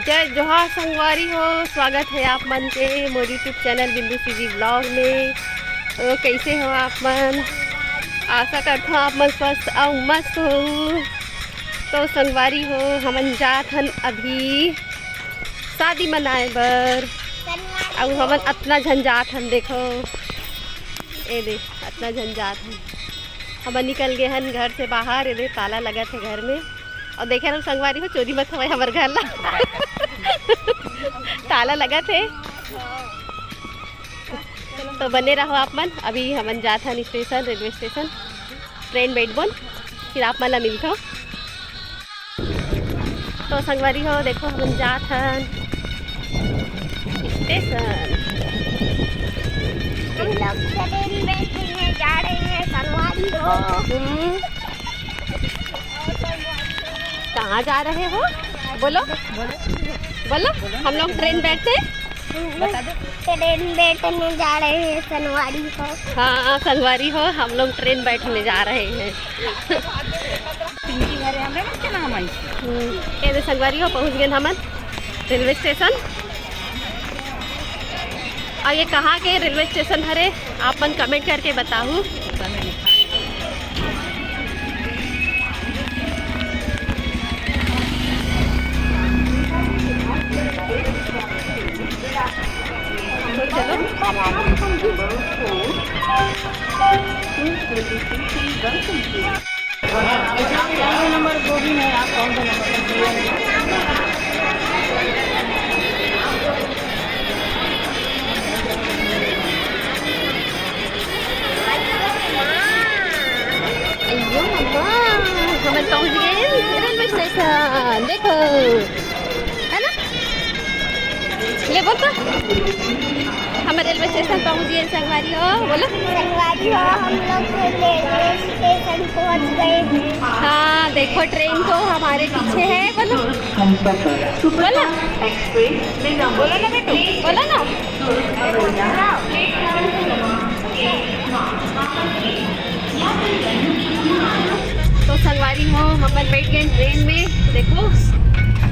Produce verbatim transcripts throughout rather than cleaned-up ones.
जय जोहार संगवारी हो, स्वागत हे आप मन के मोर YouTube चैनल बिंदु सीजी ब्लॉग में। तो कैसे हो आप मन? आशा करथों आप मन स्वस्थ अउ मस्त हो। तो संगवारी हो, हमन जात हन अभी शादी मनाए बर, अउ हमन अतना झन जात हन, देखो, ए दे, अतना झन जात हन। हमन निकल गए हन घर से बाहर, ए दे, ताला लगत हे घर में। अउ देखे रहो संगवारी हो, चोरी मत होवय हमर घर ला। ताला लगत हे। तो बने रहो आप मन। अभी हमन जात हन स्टेशन, रेलवे स्टेशन, ट्रेन बैठबोन, फिर आप मन ला मिलथों। तो संगवारी हो, देखो, हमन जात हन स्टेशन। हम लोग ट्रेन में बैठ गए हैं, जा रहे हैं संगवारी हो। हम्म। कहाँ जा रहे हो? बोलो, बोलो। हम लोग ट्रेन बैठे, ट्रेन बैठने जा रहे हैं संगवारी हो। हाँ, संगवारी हो, हम लोग ट्रेन बैठने जा रहे हैं। पिंकी घर है, हमरे मन के नाम आई। हम्म, ए दे संगवारी हो, पहुँच गए हमन रेलवे स्टेशन। अउ ये कहाँ के रेलवे स्टेशन हरे, आप मन कमेंट करके बताहू। तो चलो। ग्यारह नंबर बोगी में आप कौन सा नंबर? अयो मम्मा, हमन पहुंच गए रेलवे स्टेशन। देखो, है ना? ले बोल तो, हम रेलवे स्टेशन पहुंच गए संगवारी हो, बोलो। संगवारी हो, हम लोग रेलवे स्टेशन पहुंच गए हैं। हाँ, देखो, ट्रेन तो हमारे पीछे है, बोलो। बोलो। बोलो ना बेटू, बोलो ना। तो संगवारी हो, हमन बैठ गए ट्रेन में। देखो,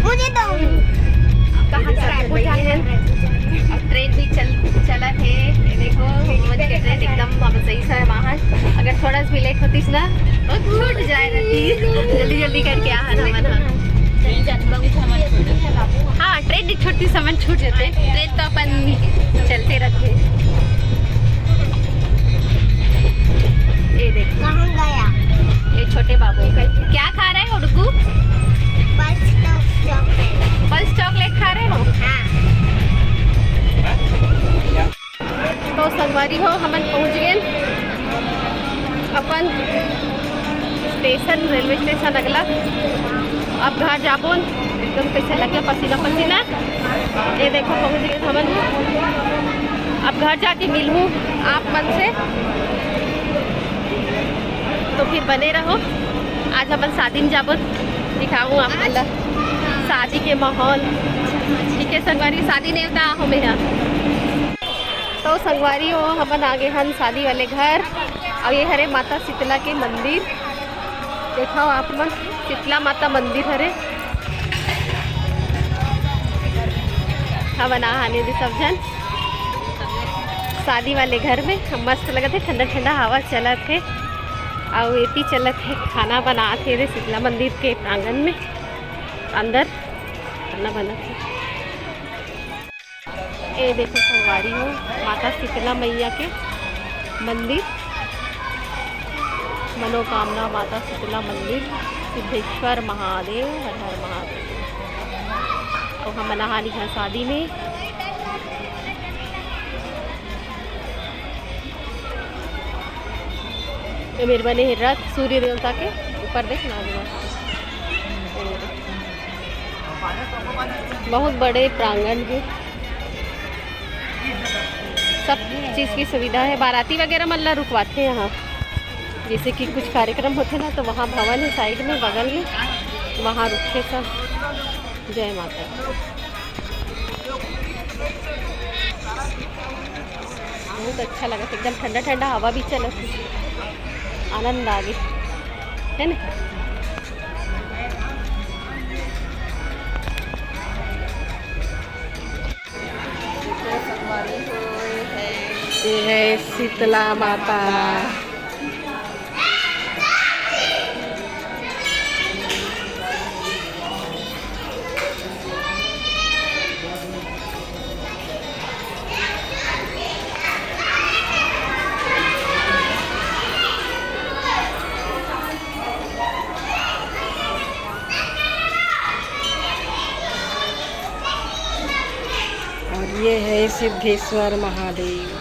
मुझे दो। कहाँ से रायपुर जाना है? अब ट्रेन भी चल चलत हे। ये देखो, हमन के ट्रेन एकदम, हमन सही से बाहर। अगर थोड़ा सा भी लेट होतिस ना, तो छूट जाए रहती। जल्दी जल्दी करके आ रहा मन। हाँ, ट्रेन नहीं छूटती, सामान छूट जाते। ट्रेन तो अपन चलते रहते। ये देख, कहाँ गया? ये छोटे बाबू का क्या खा रहे हो, Dugu? Pulse chocolate. Pulse chocolate खा रहे हो? हाँ। तो संगवारी हो, हमन पहुंच गए अपन स्टेशन, रेलवे स्टेशन अगला। अब घर जाबोन, एकदम कैसे लगे पसीना पसीना। ये देखो, पहुंच गए हमन। अब घर जाके मिलूँ आप मन से, तो फिर बने रहो। आज हमन शादी में जाबो, दिखाऊँ आप मन ला शादी के माहौल। ठीक है संगवारी, शादी नेवता आहो मेहा। तो संगवारी हो, हमन आगे हन शादी वाले घर। अउ ये हरे माता शीतला के मंदिर, देखो आप मन, शीतला माता मंदिर हरे। हमन आहाने दे सब झन शादी वाले घर में। मस्त लगत हे, ठंडा ठंडा हवा चलत हे। अउ एती चलत हे, खाना बनात हे रे शीतला मंदिर के प्रांगण में, अंदर खाना बनत हे। ए देखो संगवारी हो, माता शीतला मैया के मंदिर, मनोकामना माता शीतला मंदिर, सिद्धेश्वर महादेव, हर हर महादेव। तो हमन आहान इहाँ शादी में। ये मेर बने हे रथ सूर्य देवता के ऊपर, देख ना, बहुत बड़े प्रांगण हे, सब चीज की सुविधा हे। बाराती वगैरह मन ला रुकवाथे यहाँ, जैसे कि कुछ कार्यक्रम होथे ना, तो वहाँ भवन हे साइड में, बगल में, वहाँ रुकथे सब। जय माता दी। बहुत अच्छा लगत, एकदम ठंडा ठंडा हवा भी चलत हे, आनंद आ गे, है ना? ये है शीतला माता। और ये है सिद्धेश्वर महादेव।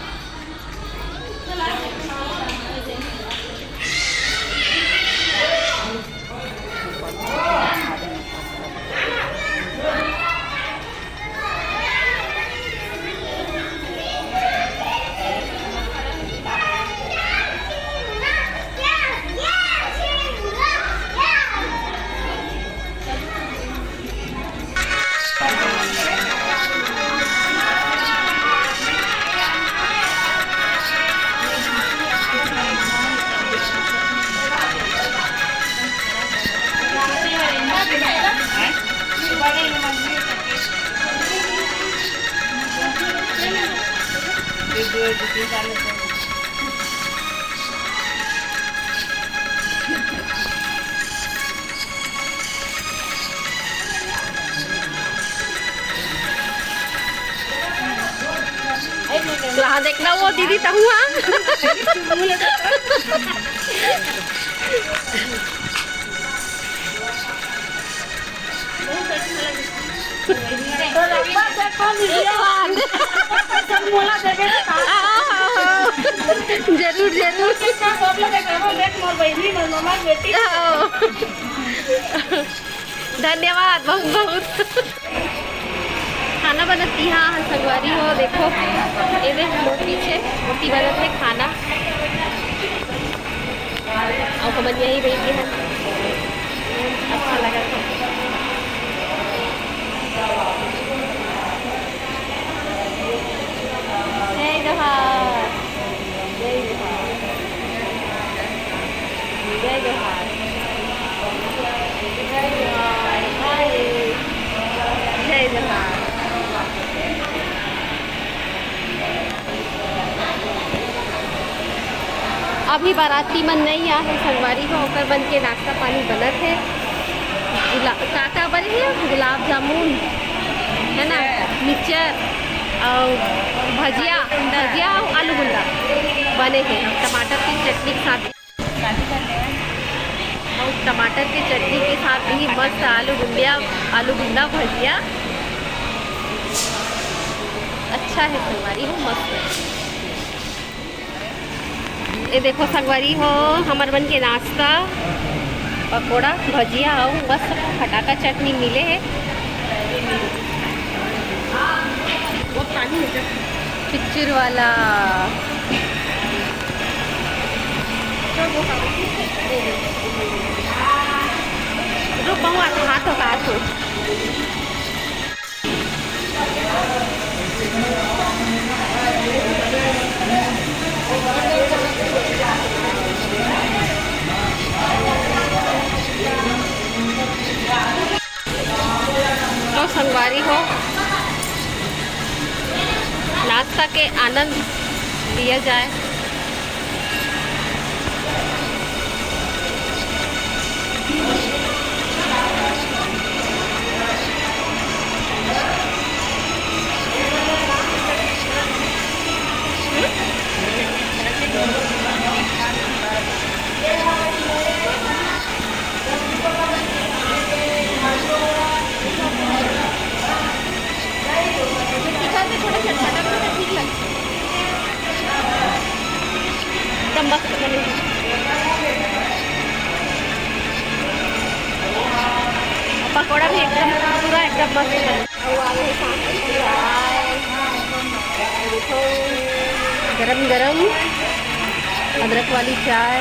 हाँ, देखना वो दीदी तहु हाँ। जरूर, जरूर। हाँ। धन्यवाद बहुत बहुत। खाना बनत हे, हाँ, हाँ, संगवारी हो, देखो, ये देख, मोर पीछे ओती बनत हे खाना। अउ हमन यही बैठ गे हन। अच्छा लगत हे। जय जोहार। जय जोहार। जय जोहार। जय जोहार। जय जोहार। अभी बाराती मन नइ आए हे संगवारी हो, ओकर मन के नाश्ता पानी बनत हे। गुला-, का का बने हे? गुलाब जामुन, है ना, मिक्सचर अउ भजिया, भजिया अउ आलू गुंडा बने हे टमाटर के चटनी के साथ। अउ टमाटर के चटनी के साथ भी मस्त आलू गुंडिया, आलू गुंडा भजिया। अच्छा हे संगवारी हो, मस्त हे। ये देखो संगवारी हो, हमर मन के नाश्ता, पकोड़ा, भजिया अउ मस्त खटाका चटनी मिले हे। वो पानी हो जा। पिक्चर वाला। रुक, बहुआ, हाथ उतार तू। तो संगवारी हो, नाश्ता के आनंद लिया जाए। तीखा से थोड़ा चटपटा भी तो ठीक लगता है। एकदम मस्त बने। पकौड़ा भी एकदम पूरा एकदम मस्त बने। अउ आगे हे साथ में चाय। देखो, गरम गरम अदरक वाली चाय।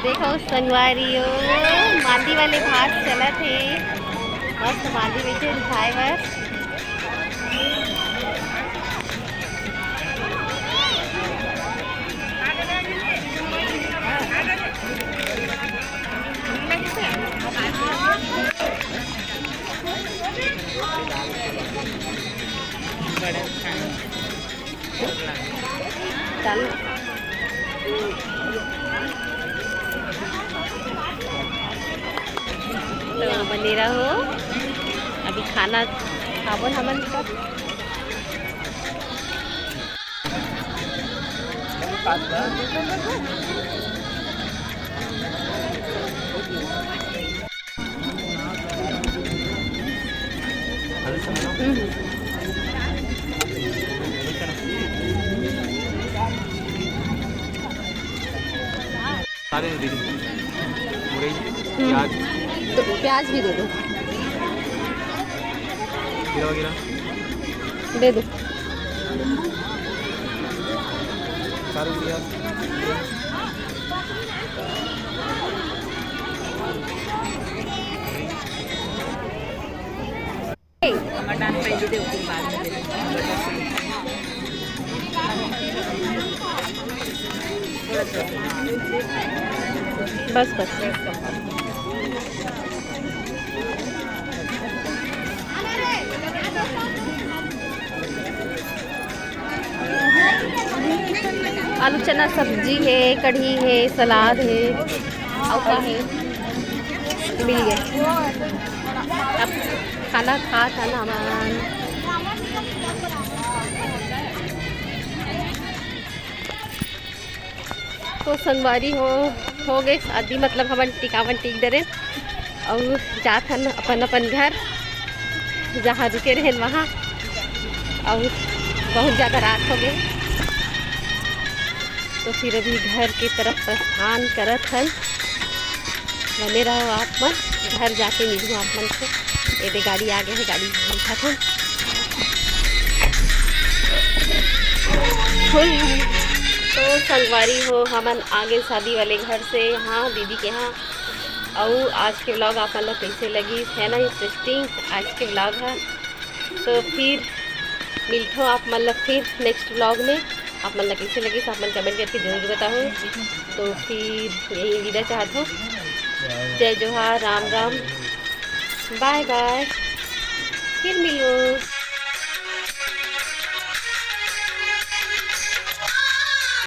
देखो संगवारी हो, मांदी वाले भात चलत हे, मस्त मांदी बइठे हे खाए बर। चल। तो बने रहो, अभी खाना खाबो हमन सब। सारे दे दो। मुरई, हम्म। प्याज। तो प्याज भी दे दो। खीरा वगैरह। दे दो। सारे प्याज। बस, बस। आलू चना सब्जी हे, कढ़ी हे, सलाद हे, अउ का हे, मिल गे। अब खाना खात हन हमन। तो संगवारी हो, हो गे शादी, मतलब हमन टिकावन टिक डरेन अउ जात हन अपन अपन घर, जहाँ रुके रहेन वहाँ। अउ बहुत ज़्यादा रात हो गे, तो फिर अभी घर की तरफ प्रस्थान करत हन। बने रहो आप मन, घर जाके मिलहूँ आप मन से। ये दे गाड़ी आ गे हे, गाड़ी में बैठत हन। तो संगवारी हो, हमन आ गे शादी वाले घर से यहाँ दीदी के यहाँ। अउ आज के vlog आप मन ला कैसे लगिस, है ना interesting आज के vlog ह। तो फिर मिलथो आप मन ला फिर next vlog में। आप मन ला कैसे लगिस, आप मन comment करके जरूर बताहू। तो फिर यही विदा चाहत हूँ। जय जोहार, राम राम, bye bye, फिर मिलो।